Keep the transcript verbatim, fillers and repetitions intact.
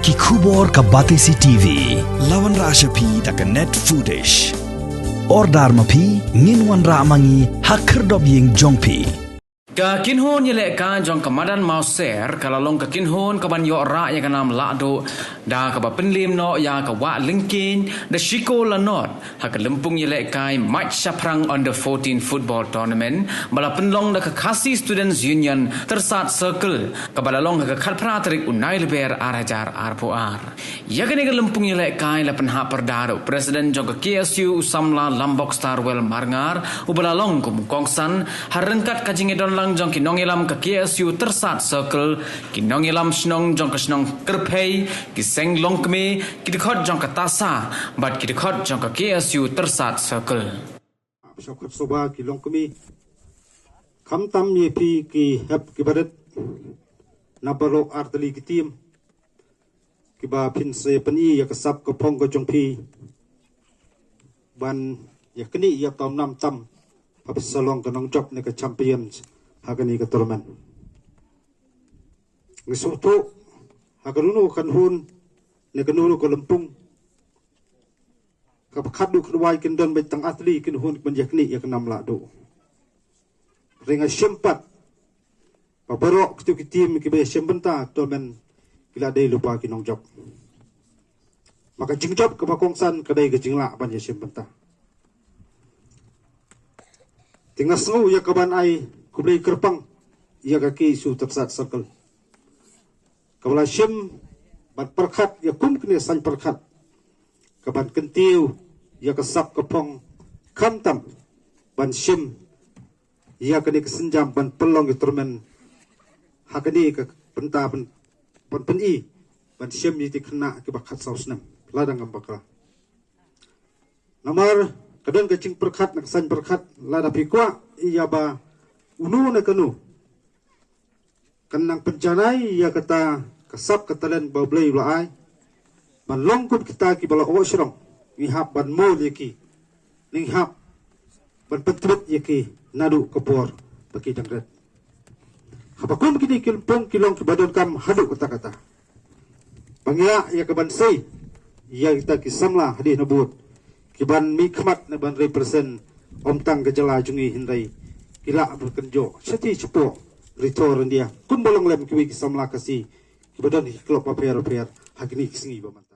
Ki khubor ka Batesi T V. La wanrah sha phi da ka Net Foodish. Order ma phi, ngin wanrah ma ngi ha khyrdop ïing jong phi. Ka kynhun ïalehkai jong ka madan Mawser ka la long ka kynhun kaban ïoh rah ïa ka nam lahduh da kaba pynliem noh ïa ka Wah Lyngkieñ da shi kol la nod ha ka lympung ïalehkai Mait Shaphrang Under fourteen Football Tournament ba la pynlong da ka Khasi Students Union Tyrsad Circle, kaba la long ha ka khatphra tarik u Naiïarnglber ar hajar arphew ar. Ïa kane ka lympung ïalehkai la pynhap pyrda da u President jong ka K S U u samla Lambok Starwell Marngar, uba la long kum u kongsan ha ryngkat ka jingïadonlang jong ki nongïalam ka K S U Tyrsad Circle, ki nongïalam shnong jong ka shnong Kyrphei, ki seng longkmie, ki dkhot jong ka TASA bad ki dkhot jong ka K S U Tyrsad Circle. Sha khot soba ki longkmie, khamtam ïa phi ki hep ki barit na baroh artylli ki team kiba phin sa pyni ïa ka sap ka phong ka jong phi ban ïa kane ïa tam nam tam ha phi sa long ka nongjop ne ka champion ha kane ka tournament. Ngi sngewthuh ha kano kano ka kynhun ne kano kano ka lympung, kaba khadduh khadwai kin don beit tang artylli ki kynhun kiban ïa knieh ïa ka nam lahduh. Hynrei nga shim pat ba baroh kito ki team kiba ïa shim bynta tournament ki la dei lypa ki nongjop. Ma ka jingjop kaba kongsan ka dei ka jinglah ban ïa shim bynta. Te nga sngew ïa kaban ai khublei kyrpang ïa ka K S U Tyrsad Circle, kaba la shim ban pyrkhat ïa kum kine saiñ pyrkhat kaban kyntiew ïa ka sap ka phong, khamtam ban shim ïa kane ka sienjam ban pynlong ïa tournament ha kane ka bynta ban, ban pyni ban shim ïa ki khynnah kiba khatsaw snem lada ngam bakla. Namar ka don ka jingpyrkhat na ka saiñ pyrkhat, lada phi kwah ïa ba uno ne kano kan nang pynjanai ïa kata ka sap ka talent ba U Blei u la ai ban long kum kita kiba la oh shrong, ngi hap ban mol ïa ki, ngi hap ban pyntbit ïa ki naduh ka por ba ki dang rit. Haba kum kine ki lympung ki long kiba donkam haduh katta katta, ba ngi lah ïa kaban sei ïa kita ki samla hadien habud kiban mihkhmat ne ban represent ym tang ka jylla jong ngi hynrei ki lah ban kynjoh shathie shapoh ri India, kumba long lem kiwei ki samla Khasi kiba don ha ki club bapher bapher ha kine ki sngi ba mynta.